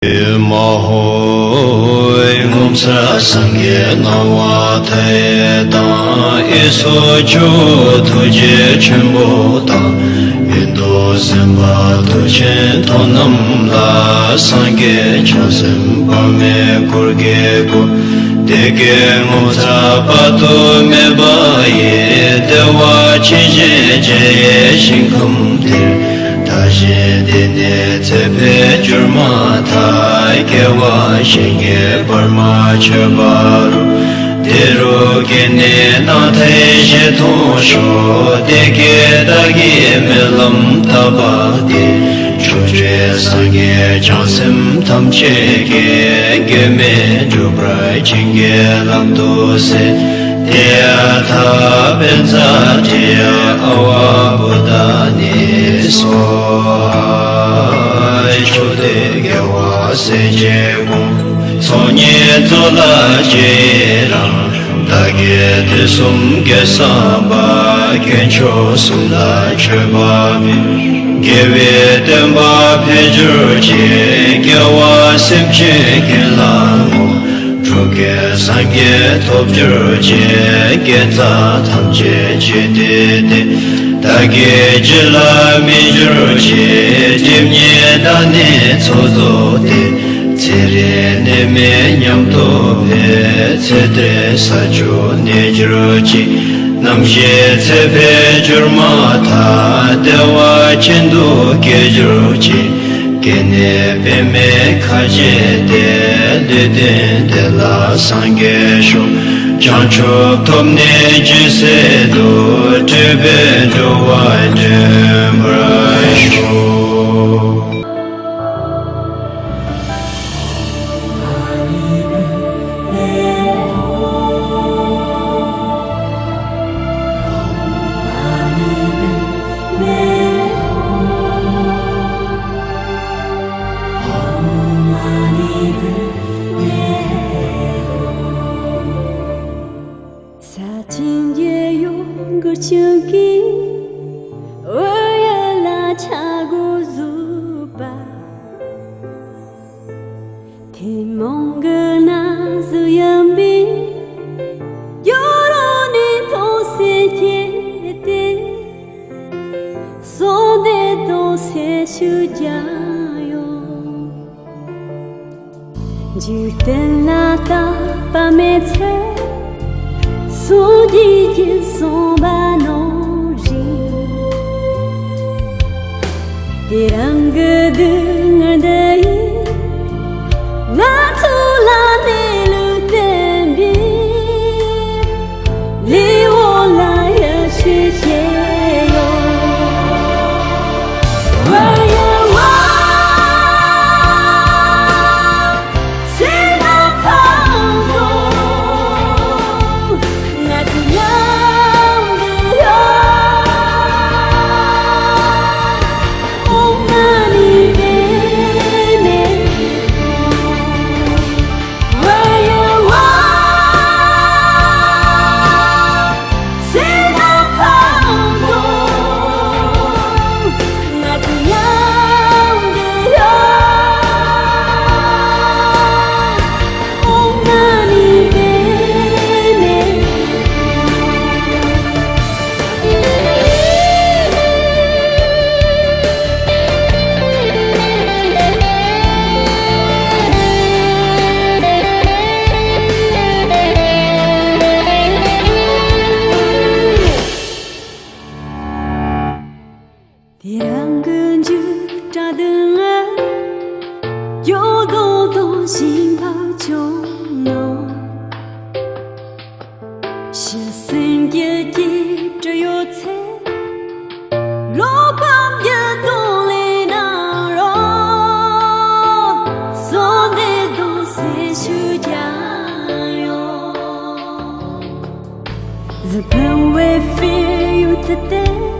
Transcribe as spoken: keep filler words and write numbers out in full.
མ་ཧོ། ངོ་མཚར་སངས་རྒྱས་སྣང་བ་མཐའ་ཡས་དང་། གཡས་སུ་ཇོ་བོ་ཐུགས་རྗེ་ཆེན་པོ་དང་། གཡོན་དུ་སེམས་དཔའ་མཐུ་ཆེན་ཐོབ་རྣམས་ལ། སངས་རྒྱས་བྱང་སེམས་དཔག་མེད་འཁོར་གྱིས་བསྐོར། བདེ་དགེ་ངོ་མཚར་དཔག་ཏུ་མེད་པ་ཡི། བདེ་བ་ཅན་ཞེས་བྱ་བའི་ཞིང་ཁམས་དེར། བདག་གཞན་འདི་ནས་ཚེ་འཕོས་གྱུར་མ་ཐག། སྐྱེ་བ་གཞན་གྱིས་བར་མ་ཆོད་པ་རུ། དེ་རུ་སྐྱེས་ནས་སྣང་མཐའི་ཞལ་མཐོང་ཤོག། བདེ་དགེ་བདག་གི་སྨོན་ལམ་བཏབ་པ་དེ། ཕྱོགས་བཅུའི་སངས་རྒྱས་བྱང་སེམས་ཐམས་ཅད་ཀྱིས། གེགས་མེད་འགྲུབ་པར་བྱིན་གྱིས་བརླབ་ཏུ་གསོལ། ཏདྱ་ཐཱ། པཉྩ་དྲི་ཡ་ཨ་ཝ་བོ་དྷ་ནི་སྭཱ་ཧཱ། ཕྱོགས་དུས་རྒྱལ་བ་སྲས་བཅས་དགོངས། ཚོགས་གཉིས་རྫོགས་ལ་རྗེས་ཡི་རང་། བདག་གིས་དུས་གསུམ་དགེ་བསགས་པ། དཀོན་མཆོག་གསུམ་ལ་མཆོད་པ་འབུལ། དགེ་བའི་བསྟན་པ་འཕེལ་གྱུར་ཅིག། རྒྱལ་བ་སེམས་ཅན་ཀུན་ལ་བསྔོ། འགྲོ་ཀུན་སངས་རྒྱས་ཐོབ་གྱུར་ཅིག། དགེ་རྩ་ཐམས་ཅད་རྒྱུད་སྡུད་དེ། བདག་གི་རྒྱུད་ལ་སྨིན་གྱུར་ཅིག། སྒྲིབ་གཉིས་དག་ནས་ཚོགས་རྫོགས་ཏེ། ཚེ་རིང་ནད་མེད་ཉམས་རྟོགས་འཕེལ། ཚེ་འདིར་ས་བཅུ་གནས་གྱུར་ཅིག། ནམ་ཞིག་ཚེ་འཕོས་གྱུར་མ་ཐག། བདེ་བ་ཅན་དུ་སྐྱེ་གྱུར་ཅིག། སྐྱེས་ནས་པདྨའི་ཁ་བྱེ་སྟེ། ལུས་རྟེན་དེ་ལ་སངས་རྒྱས་ཤོག། བྱང་ཆུབ་ཐོབ་ནས་ཇི་སྲིད་དུ། སྤྲུལ་པས་འགྲོ་བ་འདྲེན་པར་ཤོག། ས་ཆེན་རྒྱལ་ཡུམ་གུར་ཆེན་གྱི། འོད་ཡུལ་ལ་ཆ་བགོས་བཞུགས་པ། ཐུན་མོང་གི་གནས་སུ་ཡིན་པས། སྐྱོ་རོ་ནས་མཐོང་སེམས་སྐྱེས་ཏེ། གསོལ་འདེབས་དང་སེམས་ཤུགས་ཀྱང་ཡོད། འཇིག་རྟེན་ན་དད་པ་མེད་ཚེ། སངས་རྒྱས་ཀྱིས་གསུངས་པ་ནང་བཞིན། དེ་རིང་གི་སྡུག་བསྔལ་འདི་ཡིས། ང་ཚོ་ལ་གནས་ལུགས་བསྟན་པའི། ལེའུ་ལ་ཡིད་ཆེས་བྱེད་ཡོད། བར་ཡང་བ། ཚེ་ན་ཕན་ཐོགས། ང་ཚོ་མཉམ་དུ་ཡོད། ཨོཾ་མ་ཎི་པདྨེ། དེ་རིང་གི་མཇུག་སྒྲ་འདི་ང་སྐྱོ་གདུང་དང་ཞེན་པ་བྱུང་ནོ། ཕྱི་སེམས་ཀྱི་སྐྱིད་སྡུག་ཡོད་ཚད། བློ་ཕམ་གྱི་གདོང་ལེན་གནང་རོགས། གསོལ་འདེབས་དང་སེམས་ཤུགས་ཀྱང་ཡོད། The pain we feel you today.